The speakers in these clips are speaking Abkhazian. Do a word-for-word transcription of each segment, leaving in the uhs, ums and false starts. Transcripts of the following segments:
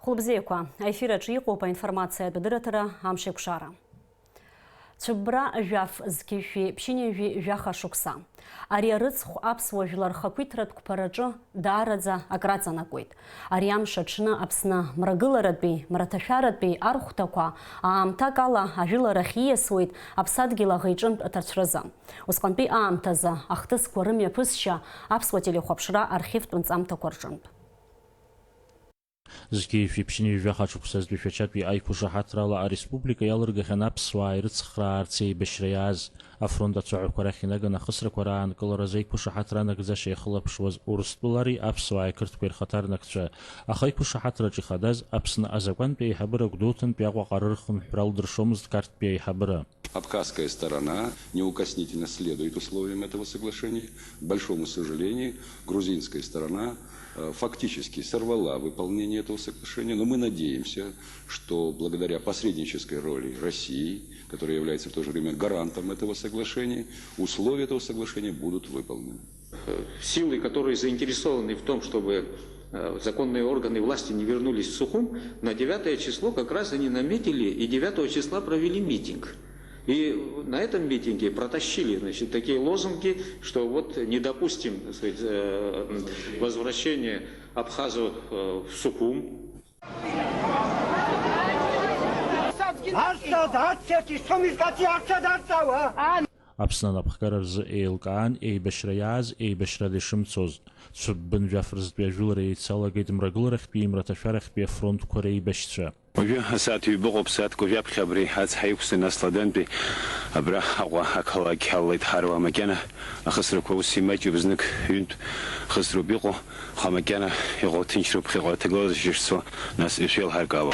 Хәылбзиақәа, аефир аҿы иҟоуп аинформациатә адырраҭара Амшеикәшара. Цәыббра жәаф зқьи жәшәи ԥшьынҩажәи жәаха шықәса. Ари арыцхә аԥсуа жәлар рхақәиҭратә қәԥараҿы даараӡа акраҵанакуеит. Ари амш аҽны Аԥсны мрагыларатәи, мраҭашәаратәи архәҭақәа аамҭак ала ажәыларахь ииасуеит аԥсадгьыл аӷеиҿынтә аҭарцәразы. Усҟантәи аамҭазы ахҭысқәа рымҩаԥысшьа аԥсуа телехәаԥшра архивтә нҵамҭақәа рҿынтә. Зқьи жәшәи ԥшьынҩажәи жәаха шықәсазтәи Шәачатәи аиқәышаҳаҭра ала ареспублика иалыргахьан аԥсуаа ирыцхраарц еибашьра иааз. Афронт ацәаҳәақәа рахь инаганы ахысрақәа раанкыларазы аиқәышаҳаҭра анагӡашьа иахылаԥшуаз Урыстәылари аԥсуааи ақырҭқәеи рхаҭарнакцәа. Аха аиқәышаҳаҭраҿ ихадаз Аԥсны азакәантәи аиҳабыра Гәдоуҭантәи Аҟәаҟа рырхынҳәра лдыршомызт Қарҭтәи аиҳабыра. Абхазская сторона неукоснительно следует условиям этого соглашения. К большому сожалению, грузинская сторона, э, фактически сорвала выполнение этого соглашения, но мы надеемся, что благодаря посреднической роли России, которая является в то же время гарантом этого соглашения, условия этого соглашения будут выполнены. Силы, которые заинтересованы в том, чтобы, э, законные органы власти не вернулись в Сухум, на девятое число как раз они наметили и девятого числа провели митинг. И на этом митинге протащили, значит, такие лозунги, что вот не допустим, так сказать, э, возвращения абхазов, э, в Сухум. Аԥсны анапхгара рзы еилкаан, еибашьра иааз еибашьрада ишымцоз. Цәыббын жәаф рзтәи ажәылара еицалагеит мрагыларахьтәи мраҭашәарахьтәи афронтқәа реибашьцәа. Уажәы асааҭ ҩба ыҟоуп, сааҭк уажәы аԥхьа абри ацҳа иқәсын, ас Ладантәи абра Аҟәа ақалақь ҳалалеит ҳаруаа макьана. Ахысрақәа ус имаҷуп, знык ҩынтә хысроуп иҟоу, аха макьана иҟоу ҭынчроуп, ԥхьаҟа аҭагылазаашьа шцо, нас ишәеилҳаркаауа.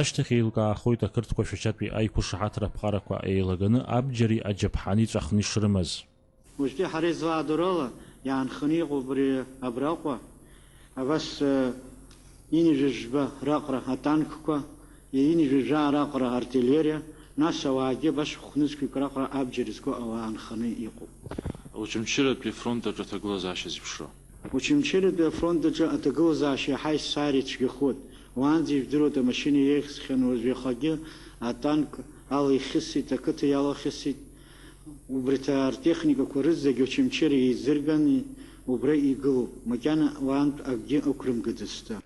Ашьҭахь еилкаахоит ақырҭқәа Шәачатәи аиқәышаҳаҭра аԥҟарақәа еилаганы абџьари аџьаԥҳани ҵәахны ишрымаз. Уажәтәи ҳара излаадыруа ала иаанханы иҟоуп абри абраҟа, абас, э, ҩынҩажәа жәба раҟара атанкқәа, ҩынҩажәа жәаа раҟара артиллериа, нас ауаагьы абас хә-нызқьҩык раҟара абџьар зго ауаа аанханы иҟоуп. Очамчыратәи афронт аҿы аҭагылазаашьа зеиԥшроу? Очамчыратәи афронт аҿы аҭагылазаашьа иаҳа есааира ицәгьахоит. Уаанӡа ижәдыруеит, амашьына еихсхьан, уажә иахагьы атанк ала ихьысит, ақыҭа иалахьысит. Убарҭ артехникақәа рызегь Очамчыра еизырган, убра игылоуп, макьана уаантә акгьы ықәрымгаӡацт.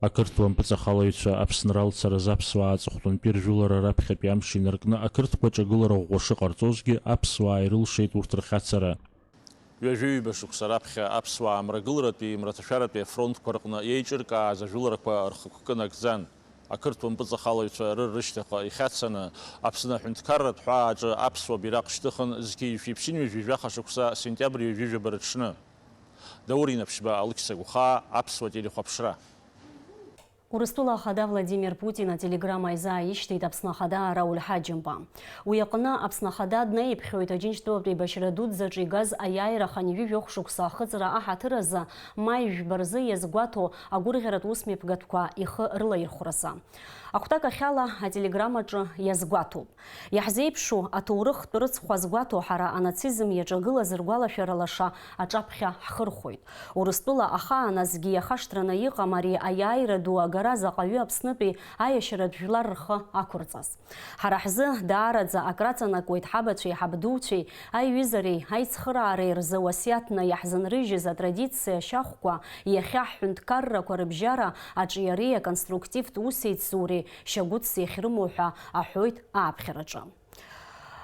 Ақырҭуа мпыҵахалаҩцәа Аԥсны ралцаразы аԥсуаа аҵыхәтәантәи ржәылара раԥхьатәи амш инаркны ақырҭқәа ҿагылара ӷәӷәа шыҟарҵозгьы, аԥсуаа ирылшеит урҭ рхьацара. Ҩажәи ҩба шықәса раԥхьа аԥсуаа мрагыларатәи мраҭашәаратәи афронтқәа рҟны еиҿыркааз ажәыларақәа рхықәкы нагӡан. Ақырҭуа мпыҵахалаҩцәа рыр рышьҭахьҟа ихьацаны, Аԥсны аҳәынҭқарратә ҳәааҿы аԥсуа бираҟ шьҭыхын, зқьи жәшәи ԥшьынҩажәи жәаха шықәса сентиабр ҩажәи жәаба рыҽны. Даур Инаԥшьба, Алықьса Гәхаа, аԥсуа телехәаԥшра. Урыстәыла Ахада Владимир Путин ателеграмма изааишьҭит Аԥсны Ахада Рауль Ҳаџьымба. Уи аҟны Аԥсны Ахада днаиԥхьоит Аџьынџьтәылатә еибашьра дуӡӡаҿы игаз аиааира хынҩажәи жәохә шықәса ахыҵра аҳаҭыр азы, маи жәба рзы иазгәаҭо агәырӷьаратә усмҩаԥгатәқәа ихы рылаирхәразы. Ахәҭакахьала ателеграммаҿы иазгәаҭоуп. Иаҳзеиԥшу аҭоурыхтә рыцхә азгәаҭо ҳара анацизм иаҿагылаз ргәалашәара лаша аҿаԥхьа ҳхырхәоит. Урыстәыла ахаан азгьы иахашҭраны иҟам ари аиааира ду агара заҟаҩы Аԥснытәи аиашьаратә жәлар рхы ақәырҵаз. Ҳара ҳзы даараӡа акраҵанакуеит ҳабацәеи ҳабдуцәеи аиҩызареи аицхыраареи рзы уасиаҭны иаҳзынрыжьыз атрадициа шьахәқәа, иахьа ҳҳәынҭқаррақәа рыбжьара аҿиареи аконструктивтә усеицуреи шьагәыҭс иахьрымоу ҳәа аҳәоит ааԥхьараҿы.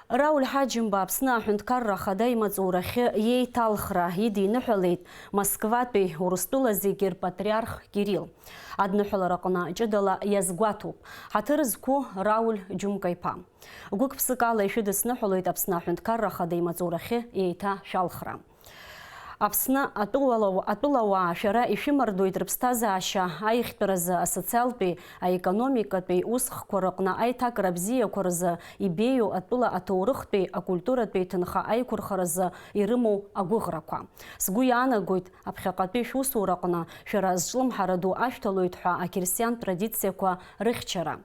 Рауль Ҳаџьымба Аԥсны аҳәынҭқарра ахада имаҵурахьы иеиҭалхра идиныҳәалеит Москватәи Урыстәыла зегьы рпатриарх Кирилл. Адныҳәалараҟны ҷыдала иазгәаҭоуп ҳаҭыр зқәу Рауль Џьумка-иԥа. Гәык-ԥсыкала ишәыдысныҳәалоит Аԥсны аҳәынҭқарра ахада имаҵурахьы еиҭашәалхра. Аԥсны атәылауа-, атәылауаа шәара ишәымардоит рыԥсҭазаашьа аиӷьтәразы, асоциалтәи, аекономикатәи усхқәа рыҟны аиҭакра бзиақәа рзы ибеиоу атәыла аҭоурыхтәи, акультуратәи ҭынха аиқәырхаразы ирымоу агәыӷрақәа. Сгәы иаанагоит, аԥхьаҟатәи шәусураҟны шәара зҿлымҳара ду ашәҭалоит ҳәа ақьырсиантә традициақәа рыхьчара.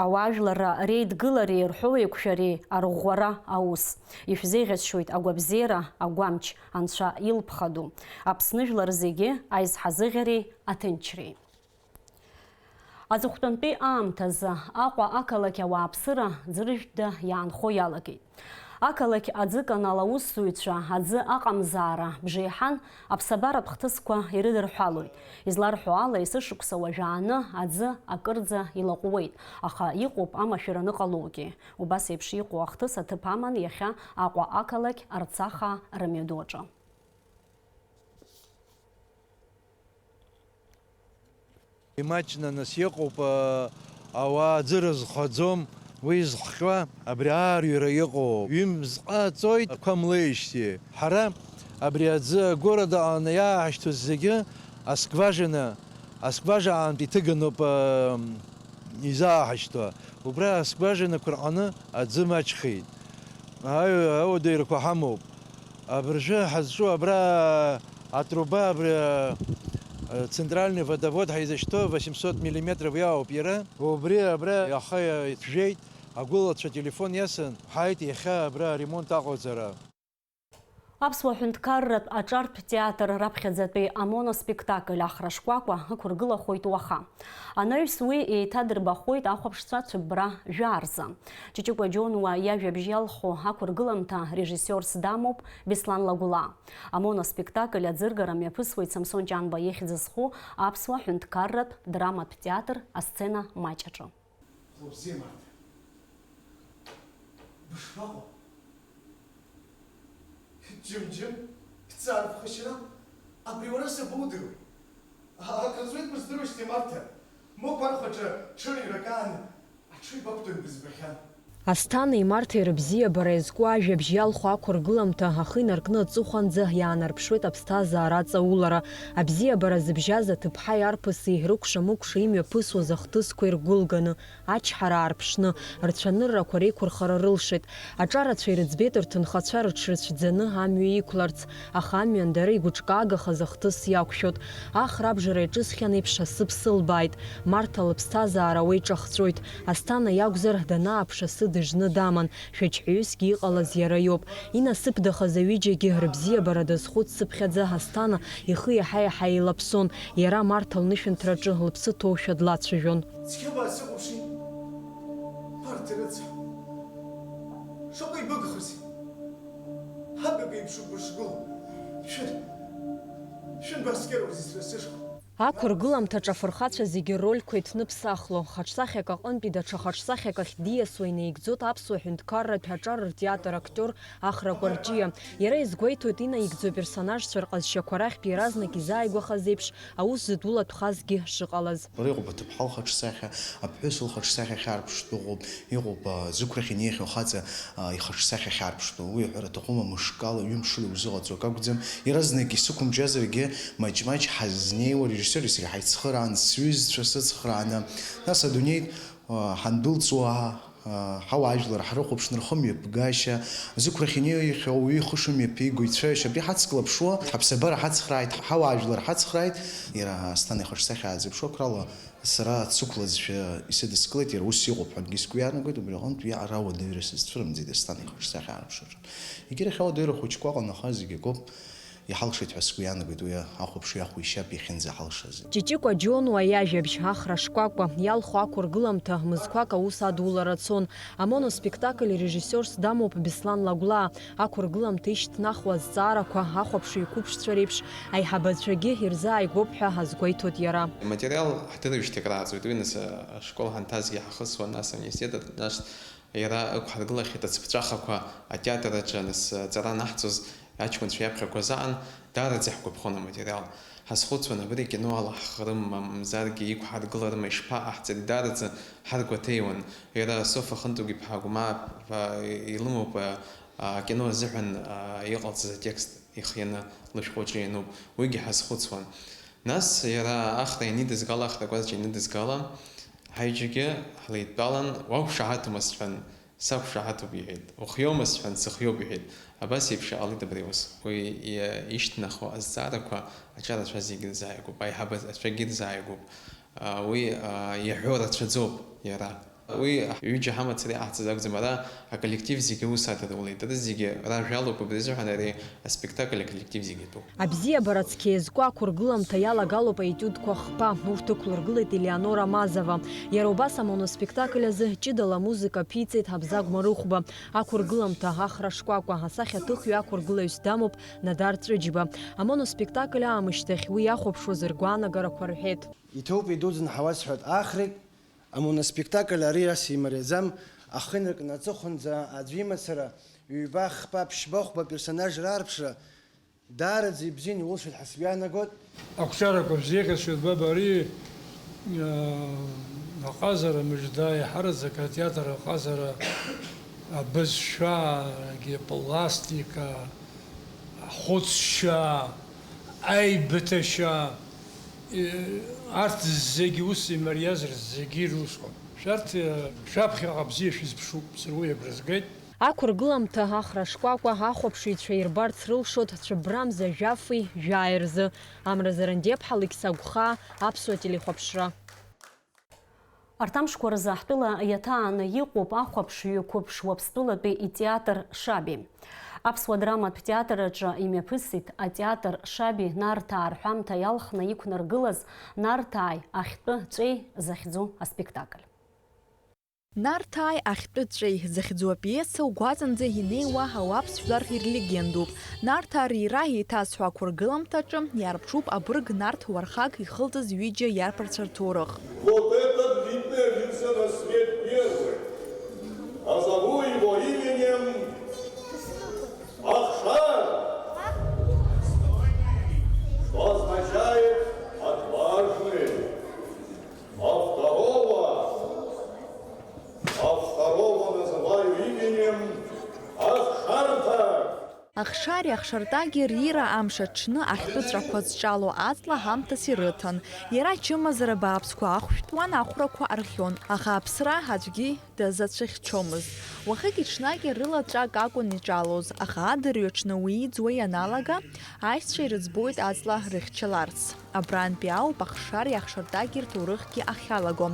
Ауаажәларра реидгылареи рҳәоу еиқәшәареи арӷәӷәара аус. Ишәзеиӷьасшьоит агәабзиара, агәамч, Анцәа илԥха ду. Аԥсны жәлар зегьы аизҳазыӷьареи аҭынчреи. Аҵыхәтәантәи аамҭазы Аҟәа ақалақь ауааԥсыра ӡыржәтәда иаанхо иалагеит. Ақалақь аӡы канал аусзуҩцәа аӡы аҟамзаара бжеиҳан, аԥсабаратә хҭысқәа ирыдырҳәалоит. Изларҳәо ала, есышықәса уажәааны аӡы акырӡа илаҟәуеит, аха иҟоуп амашәыр аныҟалогьы. Убас еиԥш иҟоу ахҭыс аҭыԥ аман иахьа Аҟәа ақалақь Арцахаа рымҩаду аҿы. Имаҷны нас иҟоуп, а, ауаа аӡы рызхаӡом, уи зхҟьо абри аарҩара иҟоуп. Ҩымз ҟаҵоит, ақәа млеижьҭеи. Ҳара абри аӡы агәырадаҟаны иааҳашьҭыз зегьы аскважина, аскважа аантә иҭыганоуп, а, изааҳашьҭуа. Убра аскважинақәа рҟны аӡы маҷхеит. Аҩ-, ауадаҩрақәа ҳамоуп. Абыржәы ҳазҿу абра атруба, абри, а, центральный водовод ҳаизышьҭоу восемьсот миллиметров иаауп иара. Убри абра иаха иаҭжәеит, агәылацәа телефон иасын, ҳааит иахьа абра аремонт аҟауҵара. Аԥсуа ҳәынҭқарратә аҿартә театр раԥхьаӡатәи амоноспектакль Ахра шкәакәа ықәыргылахоит уаха. Анаҩс уи еиҭадырбахоит ахәаԥшцәа цәыббра жәаа рзы. Ҷыҷыкәа Џьонуа иажәабжь иалху ақәыргыламҭа режиссиорс дамоуп Беслан Лагәлаа. Амоноспектакль аӡыргара мҩаԥысуеит Самсон Ҷанба ихьӡ зху Аԥсуа ҳәынҭқарратә драматә театр асцена маҷ аҿы. Хәлыбзиа, Марҭа. Бышԥаҟоу? Џьым-џьым, бҵаарԥхашьара, абри уара сабоудыруеи? Акрыҵуеит быздыруеижьҭеи, Марҭа. Мықә архәаҿы ҽырҩрак аан аҽыҩ бақәтәан бызбахьан. Асҭанеи Марҭеи рыбзиабара иазку ажәабжь иалху ақәыргыламҭа ахы инаркны аҵыхәанӡа иаанарԥшуеит аԥсҭазаара аҵаулара. Абзиабара зыбжьаз аҭыԥҳаи арԥыси рыкәша-мыкәша имҩаԥысуаз ахҭысқәа иргәылганы, ачҳара аарԥшны, рцәаныррақәа реиқәырхара рылшеит. Аҿарацәа ирыӡбеит рҭынхацәа рыҽрыцәӡаны амҩа иқәларц, аха амҩан дара игәыҿкаагахаз ахҭыс иақәшәот. Ахра абжара иаҿысхьан еиԥш асы ԥсылбааит. Марҭа лыԥсҭазаара уеиҿахҵәоит. Асҭана иакәзар, данааԥш асы дыжны даман. Шәаџьҳәаҩысгьы иҟалаз иара иоуп. Инасыԥдахаз аҩыџьагьы рыбзиабара дазхәыццыԥхьаӡа Асҭана ихы иаҳа-иаҳа еилаԥсон. Иара Марҭа лнышәынҭраҿы лыԥсы ҭоушәа длацәажәон. Цқьа баасыхәаԥши, Марҭа рыцҳа. Шаҟа ибыгхази? Ҳабаҩ еиԥшуп бышгылоу. Шәын, шәын баскьароузеи сара сышҟа? Ақәыргыламҭаҿ афырхацәа зегьы ррольқәа иҭныԥсахло, хаҿсахьак аҟынтәи даҽа хаҿсахьак ахь диасуа инеигӡоит аԥсуа ҳәынҭқарратә аҿар ртеатр актиор Ахра Кәарҷиа. Иара изгәеиҭоит инаигӡо аперсонажцәа рҟазшьақәа рахьтә иаразнак изааигәахаз еиԥш аус зыдулатәхазгьы шыҟалаз. Иҟоуп аҭыԥҳа лхаҿсахьа, аԥҳәыс лхаҿсахьа ахьаарԥштәу ыҟоуп, иҟоуп, а, зықәрахь инеихьоу ахаҵа, а, ихаҿсахьа ахьаарԥштәу. Уи аҳәар аҭахума, мышкала, ҩымшала иузыҟаҵо акы акәӡам. Иаразнак исықәымчазаргьы, маҷ-маҷ ҳазнеиуа, режиссиори сареи ҳаицхыраан, сҩызцәа сыцхрааны, нас адунеи, а, ҳандәылҵуа, а, ҳауаажәлар ҳрыхәаԥшны рхымҩаԥгашьа, зықәрахь инеихьоу ауаҩы ихы шымҩаԥиго ицәажәашьа, абри ҳацклаԥшуа, ҳаԥсабара ҳацхрааит, ҳауаажәлар ҳацхрааит. Иара Асҭана ихаҿсахьа аазырԥшуа, акрала сара ацықәлазшәа исыдыскылеит, иара ус иҟоуп ҳәагьы сгәы иаанагоит, убри аҟынтә уи ара ауадаҩра сызцәырымӡеит Асҭана ихаҿсахьа аарԥшраҿы. Егьирахь ауадаҩра хәыҷқәа ыҟан, аха зегь акоуп. Иҳалшеит ҳәа сгәы иаанагоит, уи ахәаԥшҩы ахә ишьап иахьынӡаҳалшаз. Ҷыҷыкәа Џьонуа иажәабжь Ахра шкәакәа иалху ақәыргыламҭа мызқәак аус адулара цон. Амоноспектакль ирежиссиорс дамоуп Беслан Лагәлаа. Ақәыргыламҭа ишьҭнахуа азҵаарақәа ахәаԥшҩы қәыԥшцәа реиԥш аиҳабацәагьы ирзааигәоуп ҳәа азгәеиҭоит иара. Аматериал ҳдырижьҭеи акрааҵуеит, уи нас ашкол ҳанҭазгьы ҳахысуан, нас ауниверситет, нас Иара ықәҳаргылахьеит ацыԥҵәахақәа атеатр аҿы, нас, аҵара анаҳҵоз аҷкәынцәа иаԥхьақәа азаан, даараӡа иаҳгәаԥхон аматериал. Ҳазхәыцуан, абри акино алаҳхрыма, мамзаргьы иқәҳаргыларыма, ишԥаҟаҳҵари, даараӡа ҳаргәаҭеиуан. Иара Софа Хынтугә-иԥҳа Гәмаа илымоуп, а, акино азыҳәан, а, иҟалҵаз атекст ихианы лышәҟәы аҿы иануп, уигьы ҳазхәыцуан. Нас иара Ахра ианидызгала, Ахра Кәарҷиа ианидызгала, ҳаҩыџьагьы ҳлеидтәалан, уақәшаҳаҭума сҳәан, сақәшаҳаҭуп иҳәеит, ухиоума сҳәан, сыхиоуп иҳәеит. Абас еиԥш иҟалеит абри аус. Уи иа-, ишьҭнахуа азҵаарақәа аҿарацәа зегьы рзааигәоуп, аиҳабацәагьы рзааигәоуп. А, уи, а, иаҳәо рацәаӡоуп иара. Уи ҩыџьа ҳамацара иҟаҳҵаз акәӡам, ара аколлектив зегьы аус адырулеит, ара зегьы ражәалоуп, убри азыҳәан ари аспектакль аколлектив зегьы атәуп. Абзиабара цқьа иазку ақәыргыламҭа иалагалоуп аетиудқәа хԥа, урҭ ықәлыргылеит Елеонора Мазова. Иара убас амоноспектакль азы ҷыдала амузыка ԥиҵеит Ҳабзагә Марыхәба. Ақәыргыламҭа Ахра шкәакәа асахьаҭыхҩы ақәыргылаҩыс дамоуп Надар Ҵәыџьба. Амоноспектакль аамышьҭахь уи иахәаԥшуаз ргәаанагарақәа рҳәеит. Иҭоуп, идуӡӡан ҳауасҳәап, Ахрик, амоноспектакль ари ас имариаӡам, ахы инаркны аҵыхәанӡа аӡәы имацара, ҩба, хԥа, ԥшьба, хәба персонаж раарԥшра даараӡа ибзианы иулшеит ҳәа сгәы иаанагоит. Ақәҿиарақәа бзиахьаз шәырбап ари, аа, аҟазара мыжда, еиҳараӡак атеатр аҟазара, абызшәа, пластика, ахәыцшьа, аибыҭашьа, арҭ зегьы ус имариазар зегьы ирусқәа. Шәарҭ, шәаԥхьаҟа бзиа шәызԥшуп, сара уи агәра згеит. Ақәыргыламҭа Ахра шкәакәа ахәаԥшыҩцәа ирбарц рылшоит цәыббрамза жәафи жәааи рзы. Амра Зарандеиԥҳа, Алықьса Гәхаа, Аԥсуа телехәаԥшра. Арҭ амшқәа рзы ҳтәыла иаҭааны иҟоуп ахәаԥшҩы қәыԥш Уаԥстәылатәи итеатр Шаби. Аԥсуа драматә театр аҿы имҩаԥысит атеатр Шаби Нарҭаа рҳәамҭа иалхны иқәнаргылаз Нарҭааи ахьтәы ҵәеи захьӡу аспектакль. Нарҭааи ахьтәы ҵәеи захьӡу апиеса угәаҵанӡа инеиуа ауаԥс жәлар ирлегендоуп. Нарҭаа рира еиҭазҳәо ақәыргыламҭаҿы иаарԥшуп абырг Нарҭ уархак ихылҵыз ҩыџьа иарԥарцәа рҭоурых. Вот этот вид появился на свет первый. Назову его именем Ахшар, что означает отважный. А второго, а второго называю именем Ахшарта. Ахшари ахшартагьы рира амш аҽны ахьтәы ҵәақәа зҿало аҵла ҳамҭас ирыҭан. Иара ачымазара бааԥсқәа ахәшәтәуан, ахәрақәа архион, аха аԥсра аӡәгьы дазацәыхьчомызт. Уахыки-ҽнаки рыла ҵәак акәын иҿалоз, аха адырҩаҽны уи иӡуа ианалага, аишьцәа ирыӡбоит аҵла рыхьчаларц. Абрантәи ауп ахшари ахшартаги рҭоурыхгьы ахьалаго.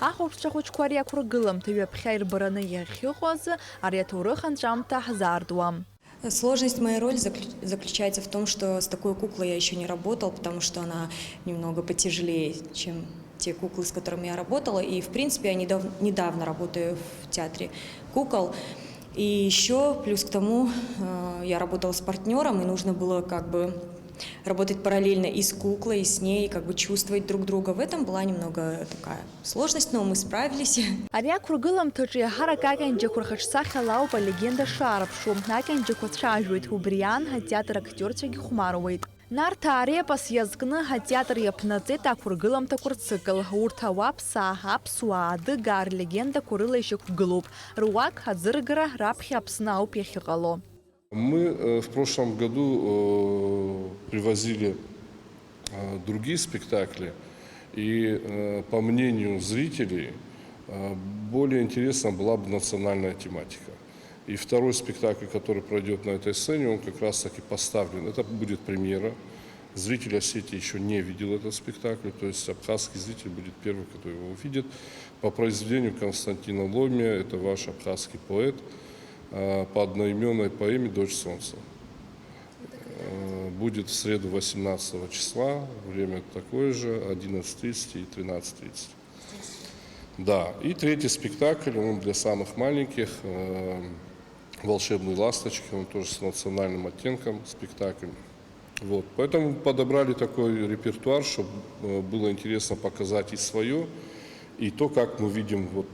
Ахәаԥшцәа хәыҷқәа ари ақәыргыламҭа ҩаԥхьа ирбараны иахьыҟоу азы ари аҭоурых анҵәамҭа ҳзаартуам. Сложность моей роли заключ- заключается в том, что с такой куклой я еще не работал, потому что она немного потяжелее, чем те куклы, с которыми я работала. И, в принципе, я недав- недавно работаю в театре кукол. И еще плюс к тому э, я работала с партнером, и нужно было как бы работать параллельно и с куклой, и с ней, и как бы чувствовать друг друга. В этом была немного такая сложность, но мы справились. Ари ақәыргыламҭаҿы еиҳарак акьанџьақәа рхаҿсахьала ауп алегенда шаарԥшу. Акьанџьақәа цәажәоит, убри аан атеатр актиорцәагьы хәмаруеит. Нарҭаа репос иазкны атеатр иаԥнаҵеит ақәыргыламҭақәа рцикл. Урҭ ауаԥсаа, аԥсуаа, адыгаа рлегендақәа рыла ишьақәгылоуп. Руак аӡыргара раԥхьа Аԥсны ауп иахьыҟало. Мы э, в прошлом году э, привозили э, другие спектакли, и э, по мнению зрителей э, более интересна была бы национальная тематика. И второй спектакль, который пройдет на этой сцене, он как раз таки поставлен. Это будет премьера. Зритель Осетии еще не видел этот спектакль, то есть абхазский зритель будет первый, кто его увидит. По произведению Константина Ломия, это ваш абхазский поэт, э, по одноименной поэме «Дочь солнца». Э, Будет в среду восемнадцатого числа, время такое же, одиннадцать тридцать и тринадцать тридцать. Да, и третий спектакль, он для самых маленьких, э, «Волшебные ласточки», он тоже с национальным оттенком спектакль. Вот, поэтому подобрали такой репертуар, чтобы было интересно показать и свое, и то, как мы видим вот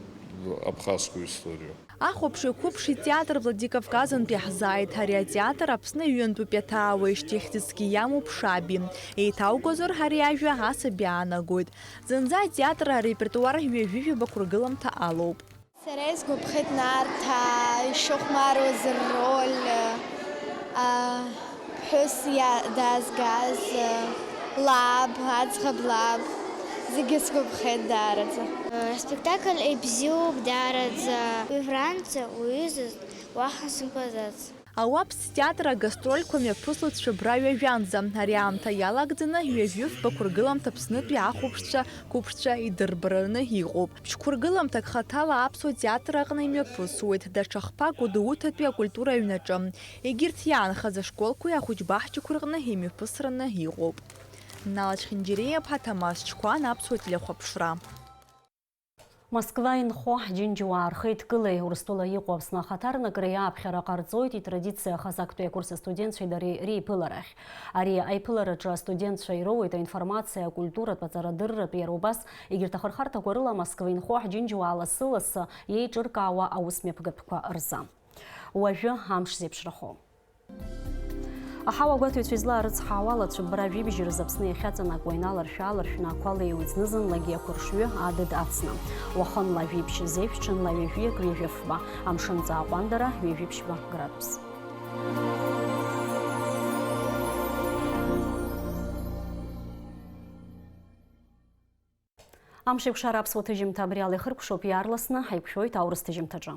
абхазскую историю. Ахәаԥшыҩ қәыԥш итеатр Владикавказынтәи иаҳзааит. Ари атеатр Аԥсны ҩынтәуп, иаҭаауеижьҭеи хьӡысгьы иамоуп Шаби. Еиҭаугозар, ари ажәа асаби аанагоит. Зынӡа атеатр арепертуар ҩажәи жәаба қәыргыламҭа алоуп. Сара исгәаԥхеит Нарҭаа ишыхәмаруаз рроль, а, ԥҳәыс иа-, даазгаз, лаб, аӡӷаб лаб, зегьы сгәаԥхеит даараӡа. Аспектакль ибзиоуп даараӡа. Уи франциа уҩызаз уаҳа сымбаӡац. Ауаԥс театр агастрольқәа мҩаԥыслоит Шәыбра ҩажәанӡа. Ари аамҭа иалагӡаны ҩажәи фба қәыргыламҭа Аԥснытәи ахәаԥшцәа қәыԥшцәа идырбараны иҟоуп. Ԥшьқәыргыламҭак хаҭала аԥсуа театр аҟны имҩаԥысуеит, даҽа хԥа Гәдоуҭатәи акультура аҩнаҿы. Егьырҭ иаанхаз ашколқәеи ахәыҷбаҳчақәеи рҟны имҩаԥысраны иҟоуп. Нала Чхинџьириа-иԥҳа, Ҭамаз Чқәан, Аԥсуа телехәаԥшра. Москва инхо ҳџьынџьуаа рхеидкылеи Урыстәыла иҟоу Аԥсны ахаҭарнакреи ааԥхьара ҟарҵоит итрадициахаз актәи акурс астудентцәеи дареи реиԥыларахь. Ари аиԥылараҿы астудентцәа ироуеит аинформациа, акультуратә, аҵарадырратә, иара убас егьырҭ ахырхарҭақәа рыла Москва инхо ҳџьынџьуаа лассы-лассы еиҿыркаауа аусмҩаԥгатәқәа рзы. Уажәы амш зеиԥшрахо. Аҳауа гәаҭаҩцәа излаарыцҳауала, цәыббра жәибжь рзы Аԥсны иахьаҵанакуа иналаршә-ааларшәны ақәа леиуеит зны-зынлагьы ақәыршҩы адыд ацны. Уахынла жәиԥшь зеижә, ҽынла ҩажәиак ҩажәи фба, амшын ҵаа ҟәандара ҩажәи ԥшьба градус. Амшеикәшара аԥсуа ҭыжьымҭа абри ала ихыркәшоуп, иаарласны ҳаиқәшәоит аурыс ҭыжьымҭаҿы.